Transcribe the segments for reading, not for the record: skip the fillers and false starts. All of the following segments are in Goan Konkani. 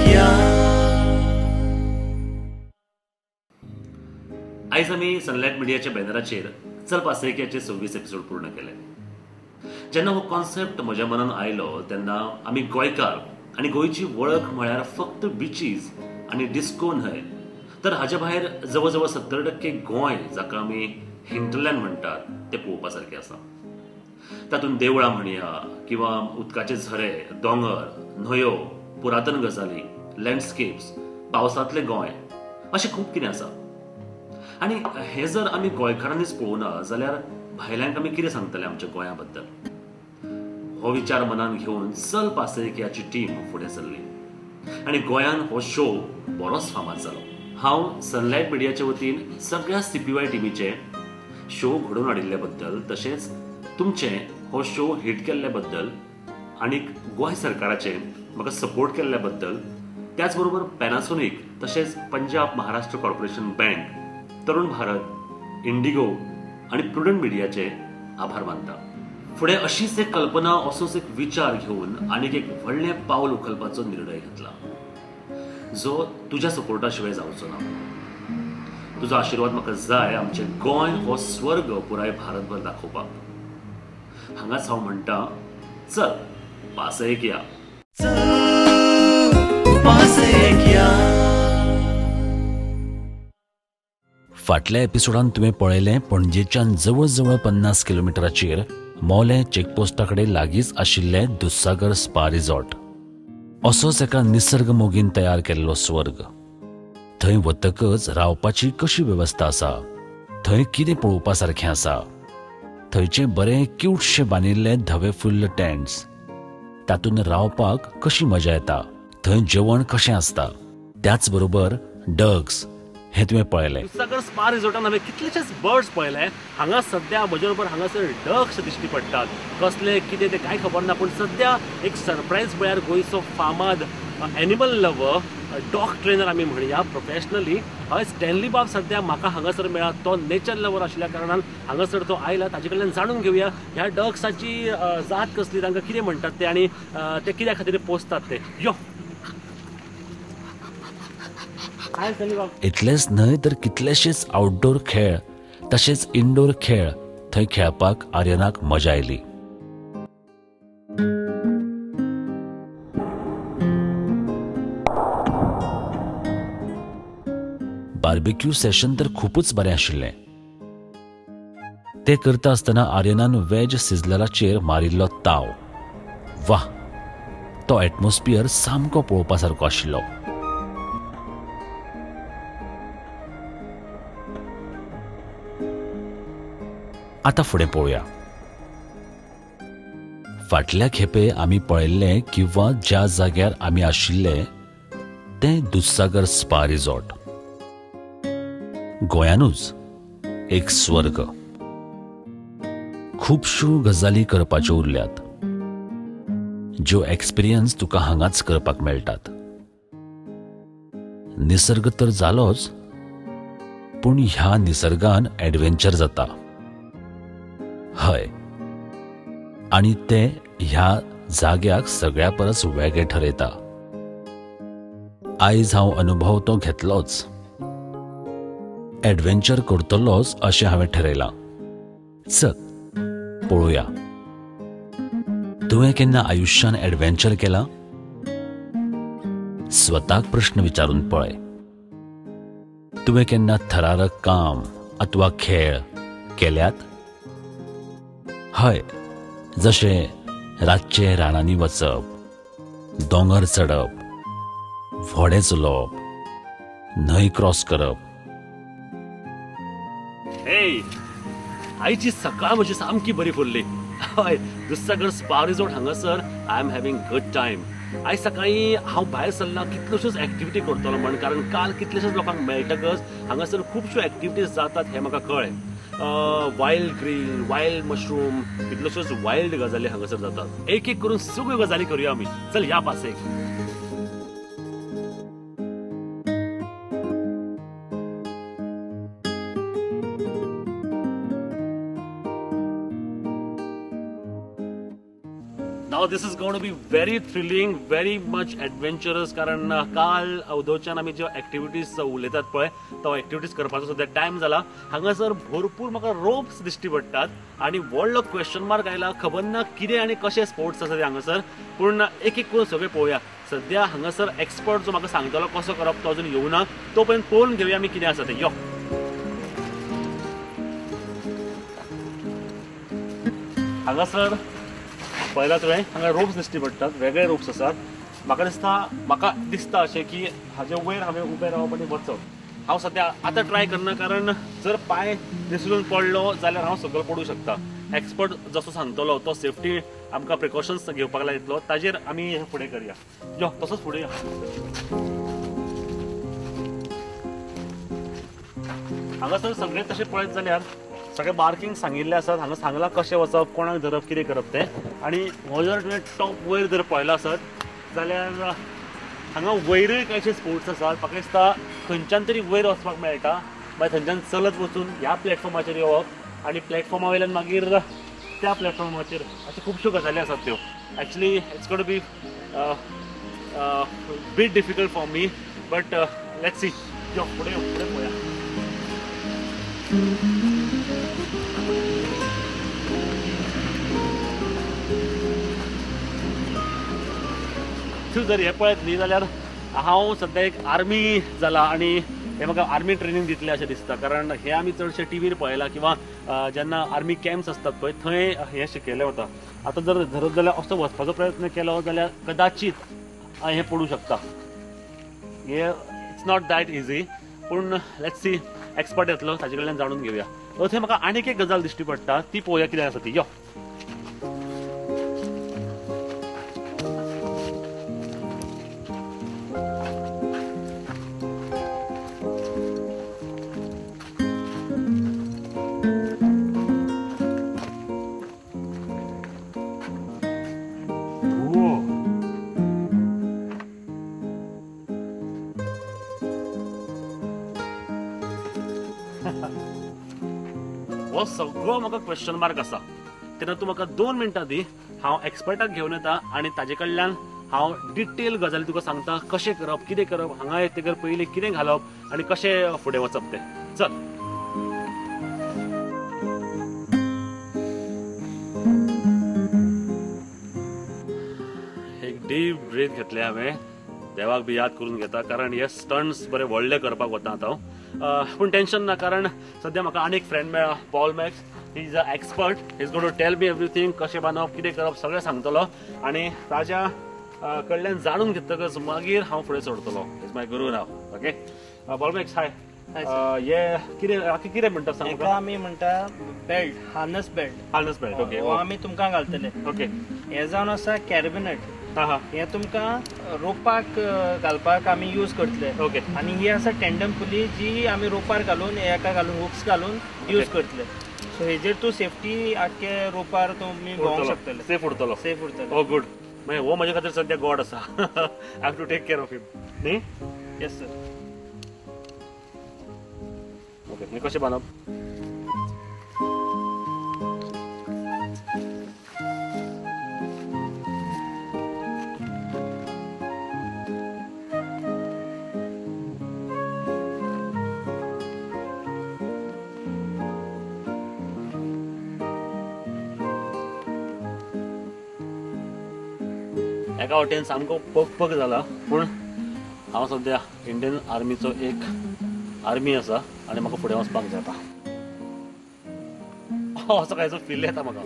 एक या. आयज आमी सनलायट मिडियाच्या बॅनराचेर चल पासयेकयाचे 26 एपिसोड पूर्ण केले. जेन्ना हो कॉन्सेप्ट म्हज्या मनान आयलो तेन्ना आमी गोंयकार आनी गोंयची वळख म्हळ्यार फक्त बिचीज आनी डिस्को न्हय, तर हाज्या भायर जवळ जवळ 70% गोंय जाका आमी हिंटरलँड म्हणटात ते पळोवपा सारकें आसा. तातूंत देवळां म्हणया किंवा उदकाचे झरे, दोंगर, न्हंयो, पुरातन गजाली, लँडस्केप्स, पावसांतलें गोंय अशें खूब कितें आसा. आनी हें जर आमी गोंयकारांनीच पळोवना जाल्यार भायल्यांक आमी कितें सांगतले आमच्या गोंया बद्दल? हो विचार मनान घेवन चल पासयेकयाची टीम फुडें सरली आनी गोंयान हो शो बरोच फामाद जालो. हांव सनलायट मिडियाच्या वतीन सगळ्या CPY टिमीचे शो घडोवन हाडिल्ले बद्दल, तशेंच तुमचें हो शो हिट केल्ले बद्दल आनी गोंय सरकाराचें म्हाका सपोर्ट केल्ले बद्दल, त्याच बरोबर पॅनासोनीक तशेंच Punjab Maharashtra corporation bank, Tarun Bharat, Indigo आनी प्रुडंट मिडियाचे आभार मानता. फुडें अशीच एक कल्पना, असोच एक विचार घेवन आनीक एक व्हडलें पावल उखलपाचो निर्णय घेतला, जो तुज्या सपोर्टा शिवाय जावचो ना. तुजो आशिर्वाद म्हाका जाय आमचें गोंय हो स्वर्ग पुराय भारतभर दाखोवपाक. हांगाच हांव म्हणटा, चल पासयेक या. फाटल्या एपिसोडान तुवें पळयलें पणजेच्यान जवळ जवळ 50 किलोमिटराचेर मोलें चेकपोस्टा कडेन लागींच आशिल्लें दुधसागर स्पा रिसॉर्ट. असोच एका निसर्ग मोगीन तयार केल्लो स्वर्ग. थंय वतकच रावपाची कशी वेवस्था आसा, थंय कितें पळोवपा सारकें आसा, थंयचे बरें क्यूटशें बांदिल्ले धवे फुल्ल टेंट्स, तातूंत रावपाक कशी मजा येता, थंय जेवण कशें आसता, त्याच बरोबर डग्स हें तुवें पळयलें. दुधसागर स्पा रिसॉर्टान हांवें कितलेशेच बर्ड्स पळयले. हांगा सद्या म्हजे बरोबर हांगासर डक्स दिश्टी पडटात. कसले कितें तें कांय खबर ना, पूण सद्या एक सरप्रायज म्हळ्यार गोंयचो फामाद एनिमल लवर, डॉग ट्रेनर आमी म्हणया प्रोफेशनली, हय स्टॅनली बाब सद्या म्हाका हांगासर मेळ्ळा. तो नेचर लवर आशिल्ल्या कारणान हांगासर तो आयला. ताजे कडल्यान जाणून घेवया ह्या डॉग्साची जात कसली, तांकां कितें म्हणटात ते आनी ते कित्या खातीर पोसतात ते. यो. इतलेंच न्हय तर कितलेशेच आउटडोर खेळ तशेंच इनडोर खेळ थंय खेळपाक आर्यनाक मजा आयली. बार्बेक्यू सेशन तर खूपच बरें आशिल्लें. ते करता आसतना आर्यनान वेज सिझलराचेर मारिल्लो ताव, वाह, तो एटमॉस्फियर सामको पळोवपा सारको आशिल्लो. आतां फुडें पळोवया. फाटल्या खेपे आमी पळयल्लें किंवा ज्या जाग्यार आमी आशिल्ले तें दुधसागर स्पा रिसॉर्ट. गोंयानूच एक स्वर्ग. खुबश्यो गजाली करपाच्यो उरल्यात ज्यो एक्सपिरियन्स तुका हांगाच करपाक मेळटात. निसर्ग तर जालोच, पूण ह्या निसर्गान एडवेंचर जाता. हय, आनी ते ह्या जाग्याक सगळ्या परस वेगळें ठरयता. आयज हांव अनुभव तो घेतलोच, एडवेंचर करतलोच अशें हांवें ठरयलां. चल पळोवया. तुवें केन्ना आयुश्यान एडवेंचर केलां? स्वताक प्रश्न विचारून पळय. तुवें केन्ना थरारक काम अथवा खेळ केल्यात? हय, जशें रातचें रानांनी वचप, दोंगर चडप, व्हडें चलोवप, न्हंय क्रॉस करप. हे, आयची सकाळ म्हजी सामकी बरी फुल्ली. हय, दुधसागर स्पा रिसॉर्ट हांगासर I am having good time. आयज सकाळीं हांव भायर सरला कितल्योश्योच एक्टिविटी करतलो म्हण, कारण काल कितलेशेच लोकांक मेळटकच हांगासर खुबश्यो एक्टिविटीज जातात हें म्हाका कळ्ळें. वायल्ड ग्रील, वायल्ड मशरूम, कितल्योश्योच वायल्ड गजाली हांगासर जातात. एक एक करून सगळ्यो गजाली करूया आमी. चल या पासयेक. Now this is going to be very thrilling, very much adventurous, कारण काल अवदोच्यान आमी ज्यो एक्टिविटीज उलयतात पळय तो एक्टिविटीज करपाचो सद्या टायम जाला. हांगासर भरपूर म्हाका रोप्स दिश्टी पडटात आनी व्हडलो क्वेश्चन मार्क आयला, खबर ना कितें आनी कशें स्पोर्ट्स आसा ते हांगासर. पूण एक एक करून सगळें पळोवया. सद्या हांगासर एक्सपर्ट जो म्हाका सांगतलो कसो करप तो अजून येवना, तो पर्यंत पळोवन घेवया आमी कितें आसा तें. यो हांगासर पळयला तुवें, हांगा रोप्स दिश्टी पडटात, वेगळे रोप्स आसात. म्हाका दिसता अशें की हाजे वयर हांवें उबें रावप आनी वचप. हांव सद्या आतां ट्राय करना, कारण जर पांय निसरून पडलो जाल्यार हांव सकयल पडूं शकता. एक्सपर्ट जसो सांगतलो तो सेफ्टी आमकां प्रिकॉशन्स घेवपाक लायतलो, ताजेर आमी फुडें करया. यो तसोच फुडें यो. हांगासर सगळें तशें पळयत जाल्यार सगळें मार्किंग सांगिल्लें आसात. हांगा सांगलां कशें वचप, कोणाक धरप, कितें करप तें. आनी हो जर तुवें टॉप वयर जर पळयलो आसत जाल्यार हांगा वयरूय कांयशे स्पोर्ट्स आसात. म्हाका दिसता खंयच्यान तरी वयर वचपाक मेळटा, मागीर थंयच्यान चलत वचून ह्या प्लॅटफॉर्माचेर येवप आनी प्लॅटफॉर्मा वयल्यान मागीर त्या प्लॅटफॉर्माचेर, अश्यो खुबश्यो गजाली आसात त्यो. Actually it's gonna be bit difficult for me, but let's see. यो फुडें फुडें पळोवया. जर हें पळयत न्ही जाल्यार हांव सद्या एक आर्मी जाला आनी हे म्हाका आर्मी ट्रेनींग दितलें अशें दिसता, कारण हें आमी चडशें टीव्हीर पळयलां किंवा जेन्ना आर्मी कॅम्प्स आसतात पळय थंय हें शिकयलें वता. आतां जर धरत जाल्यार असो वचपाचो प्रयत्न केलो जाल्यार कदाचीत हें पडूं शकता. हें it's not that easy, पूण let's see, expert येतलो ताजे कडल्यान जाणून घेवया. थंय म्हाका आनीक एक गजाल दिश्टी पडटा, ती पळोवया कितें आसा ती. यो हो सगळो म्हाका क्वेश्चन मार्क आसा. तेन्ना तूं म्हाका 2 मिनटां दी, हांव एक्सपर्टाक घेवन येता आनी ताजे कडल्यान हांव डिटेल गजाली तुका सांगता, कशें करप, कितें करप, हांगा येतकर पयलीं कितें घालप आनी कशें फुडें वचप तें. चल एक डीप ब्रीथ घेतलें हांवें, देवाक बी याद करून घेता, कारण हे स्टंट्स बरे व्हडले करपाक वता आतां हांव. पूण टेंशन ना, कारण सद्या म्हाका आनीक फ्रेंड मेळ्ळा, Paul Max. He is a expert, he is going to tell me everything, कशें बांदप, कितें करप सगळें सांगतलो आनी ताज्या कडल्यान जाणून घेतकच मागीर हांव फुडें सरतलो. Is my guru now. Okay Paul Max, hi. हे कितें कितें म्हणटा सांग? आमी म्हणटा belt, harness belt. Harness belt, okay. हो आमी तुमकां घालतले. ओके. हे जावन आसा कॅरबिनेट, हे तुमकां रोपाक घालपाक आमी यूज करतले. ओके. आनी ही आसा टेंडम पुली, जी आमी रोपार घालून हेका घालून हुक्स घालून यूज करतले. सो हेजेर तूं सेफ्टी आख्खे रोपार तुमी भोंवंक शकतले, सेफ उरतलो. सेफ उरतलो. ओ गुड, मागीर हो म्हजे खातीर सद्या गॉड आसा. I have to take care of him न्ही? Yes sir. Okay, हें कशें बांदप? एका वटेन सामको पग पग जाला, पूण हांव सद्या इंडियन आर्मीचो एक आर्मी आसा आनी म्हाका फुडें वचपाक जाय आतां, असो कांयसो फील येता म्हाका.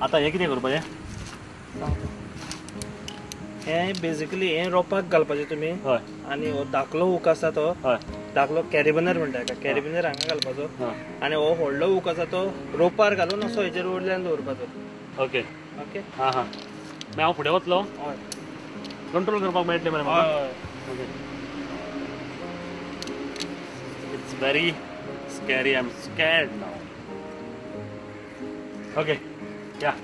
आतां हें कितें करपाचें? हे बेसिकली हे रोपाक घालपाचें तुमी. हय. आनी हो धाकलो हूक आसा तो. हय. धाकलो कॅरेबिनर म्हणटा हेका, कॅरेबिनर हांगा घालपाचो. आनी हो व्हडलो हूक आसा तो रोपार घालून असो हेजेर वयल्यान दवरपाचो. ओके. ओके. हां हां. मागीर हांव फुडें वतलो. हय. कंट्रोल करपाक मेळटलें मरे म्हाका? हय. Okay. It's very scary. I am scared now. Okay. Yeah.